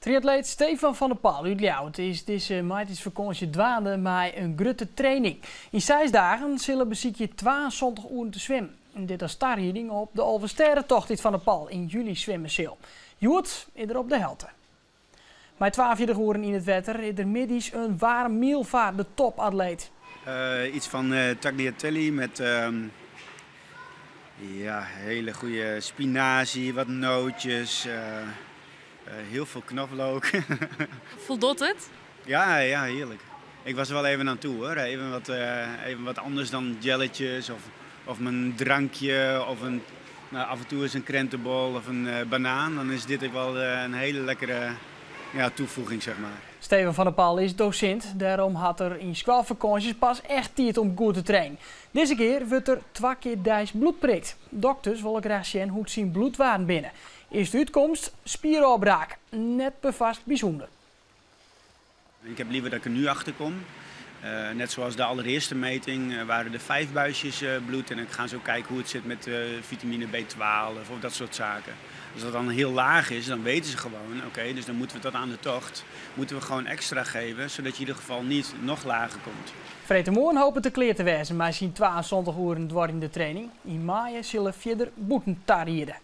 Triatleet Stefan van der Pal út Ljouwert is dizze maitiidsfakânsje dwaande mei in grutte training. Yn seis dagen sil er besykje 72 oeren te swimmen. Dit as tarieding op de Alvestêdetocht dy't Van der Pal yn july swimme sil. Hjoed is er op de helte. Mei 42 oeren yn it wetter is der middeis in waarm miel foar de topatleet. Iets fan tagliatelle met ja, hele goede spinazie, wat nootjes, heel veel knoflook. Foldocht it? Ja, heerlijk. Ik was er wel even aan toe, hoor. Even wat anders dan jelletjes of mijn drankje of een, nou, af en toe eens een krentenbol of een banaan. Dan is dit ook wel een hele lekkere, ja, toevoeging, zeg maar. Steven van der Pal is dosint, dêrom hat er yn skoalfakânsjes pas echt tiid om goed te trainen. Dizze kear wurdt er twa kear deis bloedprikt. Dokters wolle graach sjen hoe't syn bloedwearden binne. Earste útkomst: spierôfbraak. Net perfoarst bysûnder. Ik heb liever dat ik er nu achter kom. Net zoals de allereerste meting waren er 5 buisjes bloed en ik ga zo kijken hoe het zit met vitamine B12 of dat soort zaken. Als dat dan heel laag is, dan weten ze gewoon, oké, dus dan moeten we tot aan de tocht, moeten we gewoon extra geven, zodat je in ieder geval niet nog lager komt. Freedtemoarn hopet er klear te wêzen mei syn 72 oeren duorjende training. Yn maaie sil er fierder bûten tariede.